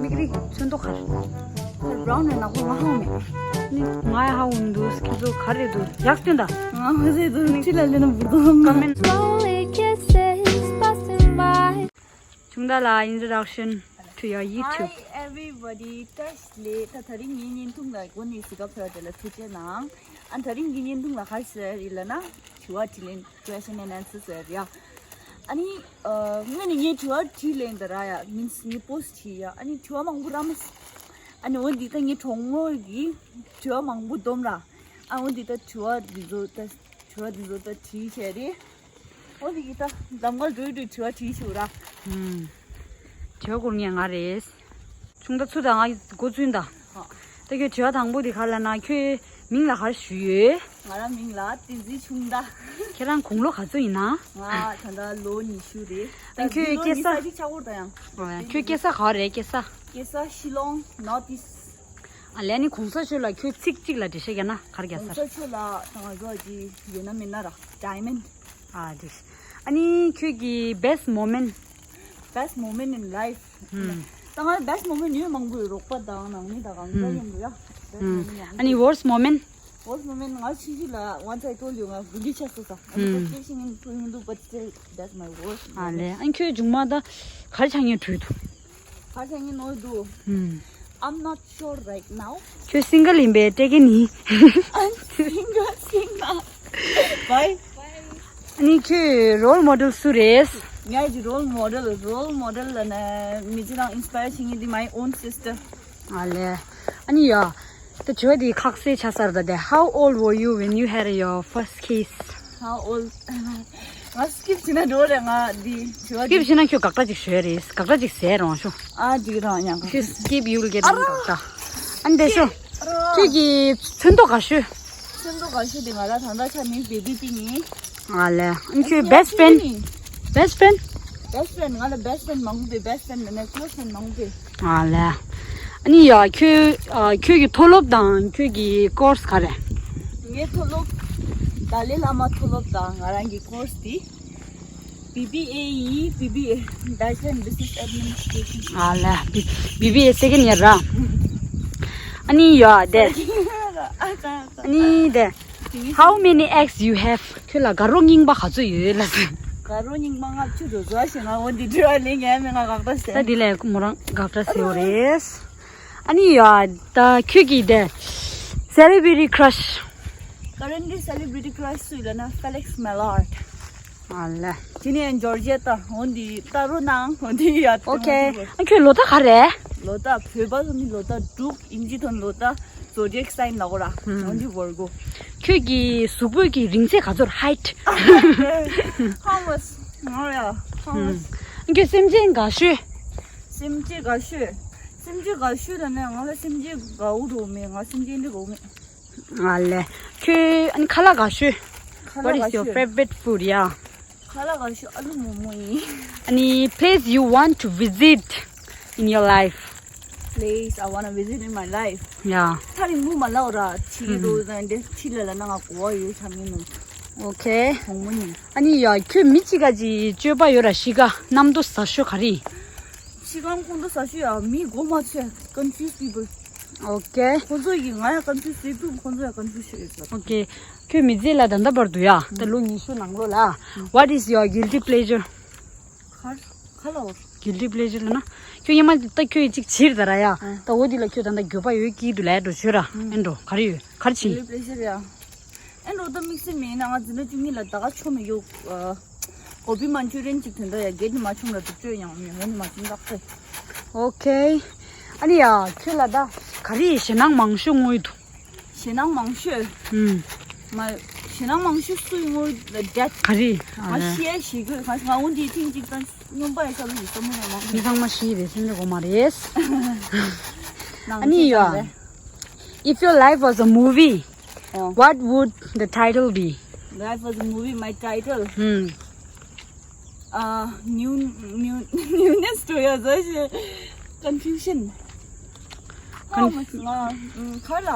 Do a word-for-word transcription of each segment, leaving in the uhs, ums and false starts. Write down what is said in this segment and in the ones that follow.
མིག་རིག་ཚོན་མདོག་ག་རེ། ཁར་brown ནས་ནག་པོ་ང་ཧ་གོ་མེད། ནི་ང་ཡང་ཧ་གོ་མི་འདུག་ཁྱེད་ཚོ་ག་རེ་འདུག་ཡག་སྟོན་ད། ང་ཧ་ཟེར་འདུག་ནི་ཁྲི་ལ་ལེན་ན་བུ་དོ་ཀ་མེན། Slowly kisses passing by. ཆུང་མདའ་ལགས, introduction to your YouTube. Hi everybody. བཀྲ་ཤིས་བདེ་ལེགས། ད་དེ་རིང་ངའི་བརྙན་ཐུང་ལ་འགོ་ནས་གཟིགས་སྐབས་ཚོར་དེ་ལ་ཐུགས་རྗེ་གནང་། ཨ་དེ་རིང་གི་བརྙན་ཐུང་ལ་ག་རེ་ཟེར་ཡིན་ལབ་ན་དྲི་བ་དྲིས་ལན། Question and answer ཟེར་ཡ། ཨ་ནི་ཨ་དངོས་ནས་ངས་དྲི་བ་དྲིས་ལན་ད་ར་ཡ་མིན་ངས་post བྲིས་ཡ། ཨ་ནི་དྲི་བ་མང་པོ་རག་མ་སོང་། ཨ་ནི་འོ་འདི་ད་ངའི་གྲོགས་མོ་གིས་དྲི་བ་མང་པོ་བསྡོམས་ར། ཨ་འོ་འདི་ད་དྲི་བ་འདི་ཚོ་ད་དྲི་བ་འདི་ཚོ་ད་དྲིས་བྱས་རེད། འོ་འདི་གི་ད་ལམ་ཁར་འགྲོ་ཡི་འགྲོ་ཡི་དྲི་བ་དྲིས་ཤོག་ར། ཧུམ། དྲི་བ་བསྐུར་མཁན་ང་རེད། ཆུང་མདའ་ཚུར་ད་ང་འགོ་བཙུན་ད། ཧ། ད་ཁྱོད་དྲི་བ་དང་པོ་འདི་ག་རེ་ལབ་ན་ཁྱོད་མིང་ལ་ག་རེ་ཞུས་ཡོད། ང་རང་མིང་ལ་བསྟན་འཛིན་ཆུང་མདའ། ཁྱེད་རང་དགུང་ལོ་ག་ཚོད་ཡིན་ན། ང་ད་ལྟ་ལོ་ཉི་ཤུ་རེད། ཨ་ད་ཁྱོད་འདི་ལོ་སྐྱེས་ཉི་ས་ས་གཅིག་ཆགས་སྐོར་ད་ཡང་། ཨོ་ཡ། ཁྱོད་སྐྱེས་ས་ག་བ་རེད་སྐྱེས་ས། སྐྱེས་ས་ཤི་ལོང་North East། ཨ་ལས་ནི་གོང་ས་མཆོག་ལ་ཁྱོད་ཚིག་གཅིག་ལ་འགྲེལ་བཤད་རྒྱག་ན་ག་རེ་རྒྱག་ས་རེད། གོང་ས་མཆོག་ལ་ད་ང་ཚོ་ཅི་ཡོད་ན་མེད་ན་ར་diamond། ཨ་དེ། ཨ་ནི་ཁྱོད་ཀྱི་best moment། Best moment in life། ཧུམ། ད་ང་best moment ཡོད་མང་པོ་ཡོད། རོགས་པ་དང་ནང་མི་དང་གང་ག་ཡོད་ཡ། Best moment ཡང་། ཨ་ནི་worst moment། Worst moment ང་ཕྱི་ཕྱི་ལ་once I told you ང་གུ་ལི་ཆགས་སོ་ས། ཨ་ནི་ཧུམ། But still ཤིང་ངན་ཐུ་ཡིན་འདུག but still that's my worst། ཨ་ལས། ཨ་ནི་ཁྱོད་མཇུག་མ་ད་ག་རེ་ཆགས་ངེས་བྲོས་འདུག་ག་རེ་ཆགས་ངེས་ནོར་འདུག་ཧུམ། I'm not sure right now. ཁྱོད་single ཡིན་པས་སྤྲད་ཀྱི་ནི། I'm single, single. Bye. ཨ་ནི་ཁྱོད་role model སུ་རེད། ངའི་role model, role model ལབ་ན་མི་ཚེ་ནང་inspire བྱེད་མཁན་དེ་my own sister. ཨ་ལས། ཨ་ནི་ཡ། ད་དྲི་བ་འདི་ཁག་སེ་ཆགས་ཚར་ད་དེ། How old were you when you had your first kiss? How old? ང་skip བྱས་ན་འགྲོ་རེད་ང་འདི་དྲི་བ་འདི། Skip བྱས་ན་ཁྱོད་དགག་སྒྲ་ཅིག་ཞུ་ཡ་རེད། དགག་སྒྲ་ཅིག་ཟེར་རོགས་ཞུ། ཨ་འགྲིག་རང་ཡང་། If you skip, you will get དགག་སྒྲ། ཨ་ནི་དེ་ཞུ། ཨ་རོ། ཁྱོད་ཀྱི་ཚོན་མདོག་ག་ཤོས། ཚོན་མདོག་ག་ཤོས་དེ་ང་ལ་ད་ལྟ་ཆ་ནི་baby pink ཡིན། ཨ་ལས། ཨ་ནི་ཁྱོད་best friend། Best friend། Best friend ང་ལ་best friend མང་པོ་འདུག best friend མེད་ན་close friend མང་པོ་འདུག་ཨ་ལས། ཨ་ནི་ཡ་ཁྱོད་ཨ་ཁྱོད་ཀྱི་མཐོ་སློབ་དང་ཁྱོད་ཀྱི་course ག་རེ། ངའི་མཐོ་སློབ་ཏཱ་ལའི་བླ་མ་མཐོ་སློབ་དང་ང་རང་གི་course དེ་B B A ཡིན། B B A Bachelor in Business Administration། ཨ་ལས། B- BBA second year ར། ཨ་ནི་ཡ་དེ། ཨ་ནི་དེ། How many ex you have? ཁྱོད་ལ་དགའ་རོགས་རྙིང་པ་ག་ཚོད་ཡོད་ལབ་ཟེར། དགའ་རོགས་རྙིང་པ་ལྔ་བཅུ་དོ་ཟོ་ཞེ་ང་འོ་འདི་འདྲ་ལས་ངས་མི་ང་དགག་པ་ཟེར། ད་འདི་ལས་མོ་རང་དགག་པ་ཟེར་བ་རེད། ཨ་ནི་ཡ་ད་ཁྱོད་ཀྱི་དེ་celebrity crush། Currently celebrity crush སུ་ཡིན་ལབ་ན་Felix Mallard། ཨ་ལ། དེ་ནས་Georgia ད་འོ་འདི་ད་རོ་ནང་འོ་འདི་ཡ། Okay. ཨ་ཁྱོད་ལོ་ད་ག་རེ། ལོ་ད་བོད་པ་ཚོ་ནི་ལོ་ད་འབྲུག་ཨིན་ཇི་ཐོན་ལོ་ད་zodiac sign ལ་གོ་ར། ཧུམ། འོ་འདི་Virgo། ཁྱོད་ཀྱི་གཟུགས་པོ་གི་རིང་ཚད་ག་ཚོད་height། How much ང་ཡ། How much ཨ་ཁྱོད་སེམས་ཅན་དགའ་ཤོས། སེམས་ཅན་དགའ་ཤོས། སེམས་ཅན་དགའ་ཤོས་ལ་ནས་ང་ལ་སེམས་ཅན་དགའ་བོ་འགྲོ་མེད། ང་སེམས་ཅན་འདི་དགའ་བོ་མེད། ཨ་ལས། ཁྱོད་ཨ་ནི་ཁ་ལག་དགའ་ཤོས། ཁ་ལག་What is དགའ་ཤོས། Your favorite food? Yeah. ཁ་ལག་དགའ་ཤོས་ཨ་ལུ་མོག་མོག་ཡིན། ཨ་ནི་place you want to visit in your life? Place I wanna visit in my life. Yeah. ཐག་རིང་པོ་མ་ལབ་ར་ཕྱི་རོ་ཟ་འདི་ཕྱི་ལ་ལ་ན་ང་གོ་བ་ཡོད་ཆ་མིན་ནོ། Okay. གོང་མོ་ཡིན། ཨ་ནི་ཡ་ཁྱོད་མི་གཅིག་ག་ཅིག་སྤྱོད་པ་ཡོད་ར་ཤི་ག་གནམ་རྡོ་ཟ་ཤོས་ག་རེ། ཤི་ག་ཁོང་ཚོ་ཟ་ཤོས་ཡ་མི་གོ་མ་ཆོད། Confuse people. Okay. ཁོང་ཚོ་ཡིས་ང་ཡང་confuse བྱེད་ཐུབ། ཁོང་ཚོ་ཡང་confuse བྱེད་ཐུབ། Okay. ཁྱོད་མི་ཚེ་ལ་ད་ལྟ་བར་དུ་ཡ་ད་ལོ་ཉི་ཤུ་ནང་ལོ་ལ། What is your guilty pleasure? ཁར་ཁ་ལ་འོར། Guilty pleasure ལ་ན། ཁྱོད་ཉི་མ་ད་ཁྱོད་ཅིག་བྱིར་ད་ར་ཡ། ད་འོ་དེ་ལ་ཁྱོད་ད་ལྟ་འགྱོད་པ་ཡོད་ཀྱི་འདུག་ལས་འགྲོ་ཞོད་ར། ཨེ་འགྲོ་ག་རེ་ཡོད་ག་རེ་བྱིན། Guilty pleasure ཡ། ཨེ་འགྲོ་ད་དམིགས་བསལ་མེད་ན་ང་འཛིན་གྲྭ་བཅུ་གཉིས་ལ་ད་ག་ཆོ་མེད་ཡོད། Gobi Manchurian ཅིག་དོན་དག་ཡ་གེ་ནི་མ་ཆུང་ལ་སྒྲུབ་བཅོས་ཡང་མི་ཧོ་ནི་མ་ཆུང་ལགས་ཏེ། Okay. ཨ་ནི་ཡ་ཁྱོད་ལ་ད་ག་རེ་ཞེད་སྣང་མང་ཤོས་དངོས་འདུག་ཞེད་སྣང་མང་ཤོས། ཨུམ། མ། ཞེད་སྣང་མང་ཤོས་སུ་ཡིན་ངོ་ལ་death། ག་རེ། ང་ཤི་ཡ་ཤི་དགོས་ང་ང་འོན་ཏེ་ཐེངས་གཅིག་དང་སྨྱོན་པ་ཡ་ཤ་ལུ་ཡི་བསམ་བློ་ཡང་མང་། མི་ཚང་མ་ཤི་རེད་སེམས་ཅན་གོ་མ་རེད། ཨ་ནི་ཡ། If your life was a movie, what would the title be? Life was a movie, my title. ཧུམ། ཨ། new new newness to your confusion. Conf- ཁ་ལ།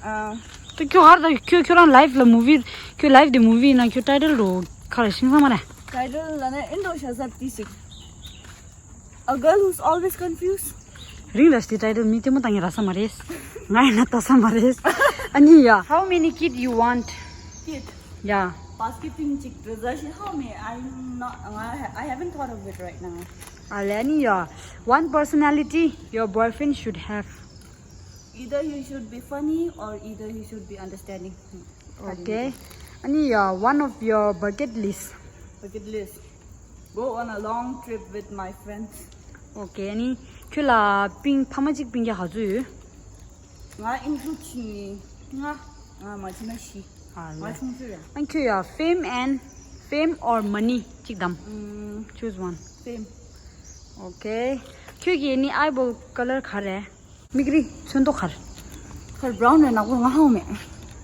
ཨ། ད་ཁྱོད་ཧར་ད་ཁྱོད་ཁྱོད་རང་life ལ་movie ཁྱོད་life དེ་movie ཡིན་ན་ཁྱོད་title རོ་ཁ་ལ་ཤིང་ས་མ་རེད། Title ལ་ནི་ཨིན་དོ་ཤ་ས་ཏི་ཞིག A girl who's always confused. རིང་ར་ཤི་ཊའི་ཊལ་མི་ལྟད་མོ་བལྟ་མཁན་རག་ས་མ་རེད། ང་ཡིན་ན་ལྟ་ས་མ་རེད། ཨ་ནི་ཡ། How many kid you want? Kid. Yeah. Basket thing chick dress. How many? I'm not. I, I haven't thought of it right now. ཨ་ལས་ཨ་ནི་ཡ། One personality your boyfriend should have. Either he should be funny or either he should be understanding. Okay. ཨ་ནི་ཡ། One of your bucket list. Bucket list. Go on a long trip with my friends. Okay. ཨ་ནི་ཁྱོད་ལ་སྤུན་ཕ་མ་གཅིག་སྤུན་ཀྱག་ག་ཚོད་ཡོད། ང་ཨིན་ཊུ་ཆི་ང་ང་མ་ཆི་ན་ཤི། ཨ་ང་ཆུང་ཆུང་ཡ། ཨ་ཁྱོད་ཡ། Fame and fame or money གཅིག་བདམས། ཨམ། Choose one. Fame. Okay. ཁྱོད་ཀྱི་ནི་eyeball color ག་རེ། མིག་རིལ་ཚོན་མདོག་ག་རེ། ཁར་brown རེ་ནག་པོ་ང་ཧ་གོ་མེད།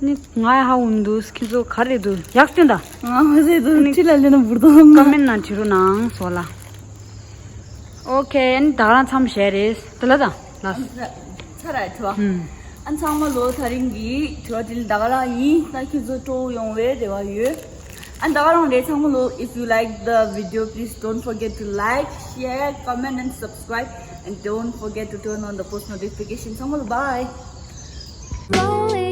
ནི་ང་ཡ་ཧ་གོ་མི་འདུག་ཁྱེད་ཚོ་ག་རེ་འདུག་ཡག་སྟོན་ད། ང་མ་ཟེར་དུ་ཁྲི་ལ་ལེ་ན་འབུར་དོ་ང་། ཀ་མེན་ནང་བྲིས་རོགས་གནང་སོ་ལ། Okay. ཨ་ནི་ད་ག་རང་མཚམས་བཞག་རེད་དེ་ལ་ད་ལ། ཚ་ར་ཁྲོ། ཧུམ། ཨན་ཚང་མ་ལོ་ཐ་རིང་གི་དྲི་བ་དྲིལ་ད་ག་རང་ཡིན་ད་ཁྱེད་ཚོ་སྤྲོ་ཡོང་བའི་རེ་བ་ཡོད། ཨན་ད་ག་རང་རེད་ཚང་མ་ལོ། If you like the video, please don't forget to like, share, comment and subscribe, and don't forget to turn on the post notification. ཚང་མ་ལོ་bye. Rolling